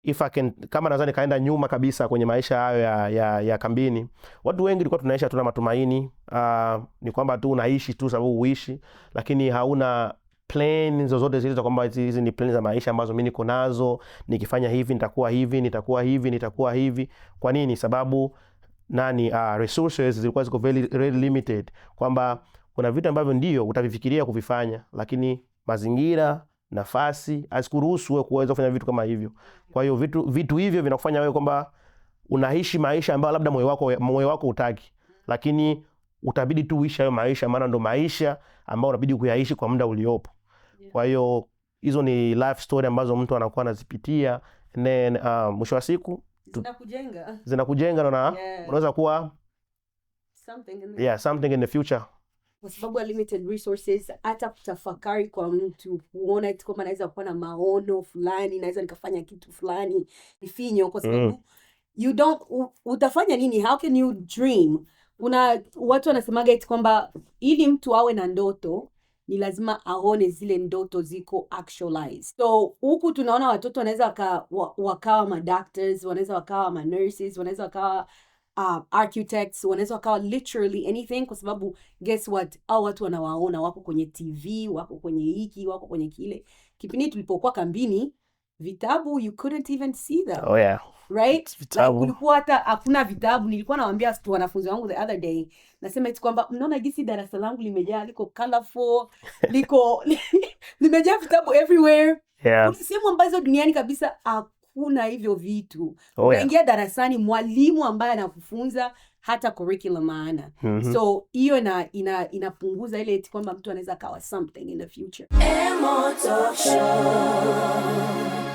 If I can, kama naweza nikaenda nyuma kabisa kwenye maisha hayo ya kambini, watu wengi tulikuwa tunaishi hatuna matumaini. Ni kwamba tu unaishi tu sababu uishi, lakini hauna plan zozote zile za kwamba hizi ni plan za maisha ambazo mimi niko nazo, nikifanya hivi nitakuwa hivi, nitakuwa hivi, nitakuwa hivi. Kwa nini? Sababu nani, resources zilikuwa ziko very, very limited, kwamba kuna vitu ambavyo ndio utavifikiria kuvifanya, lakini mazingira, nafasi hazikuruhusu wewe kuweza kufanya vitu kama hivyo. Kwa hiyo vitu hivyo vinakufanya wewe kwamba unaishi maisha ambayo labda moyo wako hutaki, lakini utabidi tu uishi hayo maisha, maana ndo maisha ambayo unabidi kuyaishi kwa muda uliopo. Kwa hiyo hizo ni life story ambazo mtu anakuwa anazipitia and then mwisho wa siku Zinakujenga. Zinakujenga na unaweza kuwa Something in the yeah, something in the future. Kwa sababu ya limited resources, hata kutafakari kwa mtu kuona eti kwamba naweza kuwa na maono fulani, naweza nikafanya kitu fulani, ni finyo kwa sababu you don't utafanya nini? How can you dream? Kuna watu wanasemaga eti kwamba ili mtu awe na ndoto ni lazima aone zile ndoto ziko actualized. So huku tunaona watoto wanaweza wakawa madoctors, wanaweza wakawa manurses, wanaweza wakawa architects, wanaweza wakawa literally anything, kwa sababu guess what, au watu wanawaona wako kwenye TV, wako kwenye hiki, wako kwenye kile. Kipindi tulipokuwa kambini, vitabu, you couldn't even see them, right? Like, Vitabu. Kulikuwa hata hakuna vitabu. Nilikuwa nawaambia tu wanafunzi wangu the other day, nasema eti kwamba mnaona jinsi darasa langu limejaa, liko colorful, liko limejaa vitabu everywhere. Kuna sehemu ambazo duniani kabisa hakuna hivyo vitu. Unaingia darasani, mwalimu ambaye anakufunza hata curriculum maana. So hiyo inapunguza ile eti kwamba mtu anaweza akawa something in the future. Emo Talk Show.